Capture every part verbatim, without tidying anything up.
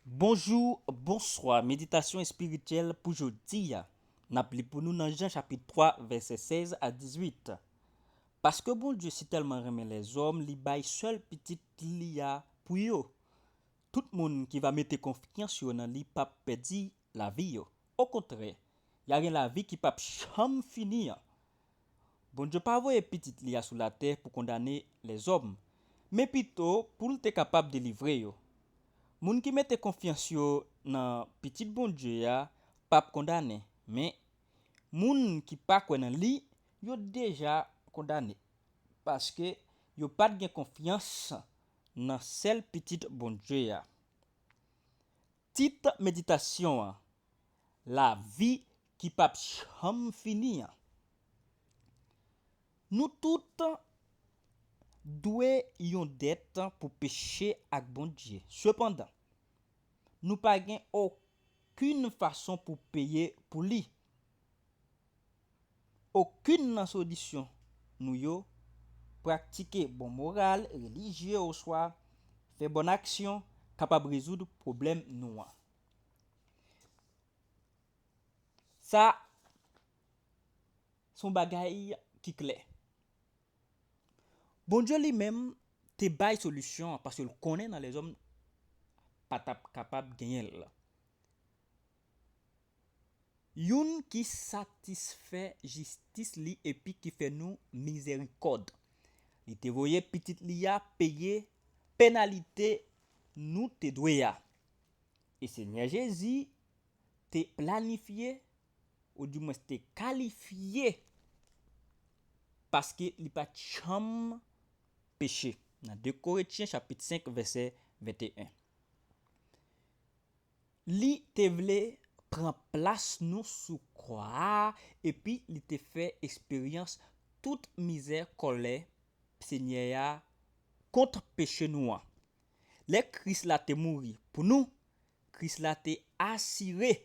Bonjou, bonswa. Meditasyon espirityèl pou jodi a. N ap li pou nou nan Jan chapit twa, vèsè sèz a dizuit. Paske Bondye si tèlman renmen lèzòm, li bay sèl pitit li a pou yo. Tout moun ki va mete konfyans yo nan li p ap pèdi lavi yo. Okontrè, y a gen lavi ki p ap janm fini an. Bondye pa voye pitit li a sou latè pou kondane lèzòm, men pito pou l te kapab delivre yo. Moun ki mete konfyans yo nan pitit Bondye a p ap kondane, men moun ki pa kwè nan li, yo deja kondane, paske yo pa t gen konfyans nan sèl pitit Bondye a. Tit meditasyon an, lavi ki p ap janm fini an. Nou tout dwe yon dèt pou peche ak Bondye. Sepandan, nou pa gen okenn fason pou peye pou li. Okenn nan solisyon nou yo, praktike bon moral, relijye oswa fè bòn aksyon, kapab rezoud pwoblèm nou an. Sa se yon bagay ki klè. Bondye li menm te bay solisyon an paske l konnen nan lèzòm pa t ap kapab genyen l. Youn ki satisfè jistis li epi ki fè nou mizerikòd. Li te voye pitit li a peye penalite nou te dwe a. E Senyè Jezi te planifye, oudimwens te kalifye, paske li pa t janm peche. Nan de Korentyen chapit senk vèsè venteyen. Li te vle pran plas nou sou kwa a, epi li te fè eksperyans tout mizè kòlè Senyè a kont peche nou an. Lè Kris la te mouri pou nou, Kris la te asire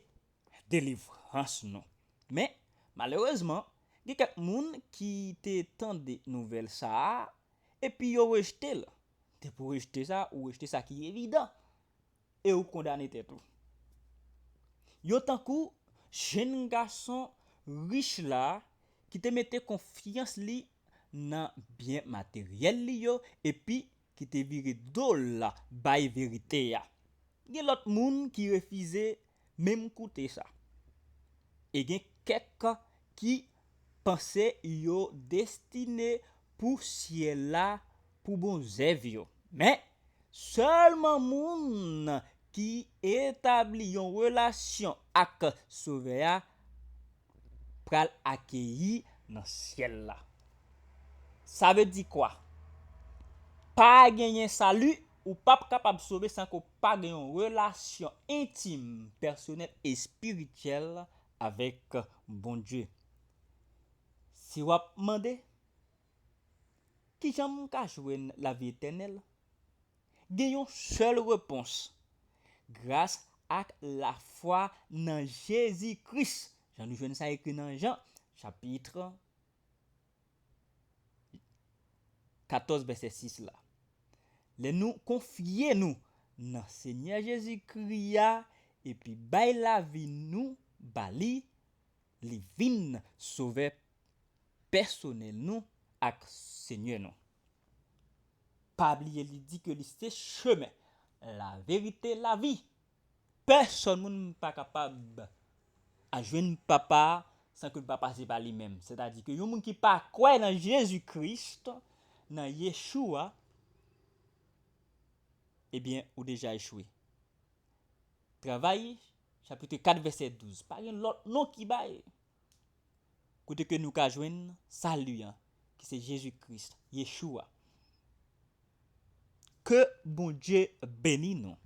delivrans nou. Men, malerezman, gen kèk moun ki te tande nouvèl sa a, epi yo rejte l. Depi w rejte sa, ou rejte sa ki evidan, e ou kondane tèt ou. Yo tankou jenn gason rich la ki te mete konfyans li nan byen materyèl li yo epi ki te vire do l bay verite a. Gen lòt moun ki refize menm koute sa. E gen kèk ki panse yo destine pou syèl la pou bon zèv yo. Men, sèlman moun ki etabli yon relasyon ak Sovè a pral akeyi nan syèl la. Sa vle di kwa? Pa genyen sali, ou p ap kapab sove san ke w pa gen yon relasyon entim, pèsonèl, espirityèl avèk Bondye. Si w ap mande, "Kijan m ka jwenn lavi etènèl?" Gen yon sèl repons, gras ak lafwa nan Jezi Kris. Jan nou jwenn sa ekri nan Jan, chapit katòz, vèsè sis la. Lè nou konfye nou nan Senyè Jezikri a epi bay lavi nou ba li, li vin Sovè pèsonèl nou ak Senyè nou. Pa bliye li di ke li se chemen, laverite, lavi. Pèsonn moun pa kapab a jwenn Papa a san ke l pa pase pa li menm. Sètadi ke yon moun ki pa kwè nan Jezi Kris, nan Yeshua, ebyen, ou deja echwe. Travay, chapit kat, vèsè douz. Pa gen lòt non ki bay kote ke nou ka jwenn sali an, ki se Jezi Kris, Yeshua. Ke Bondye beni nou.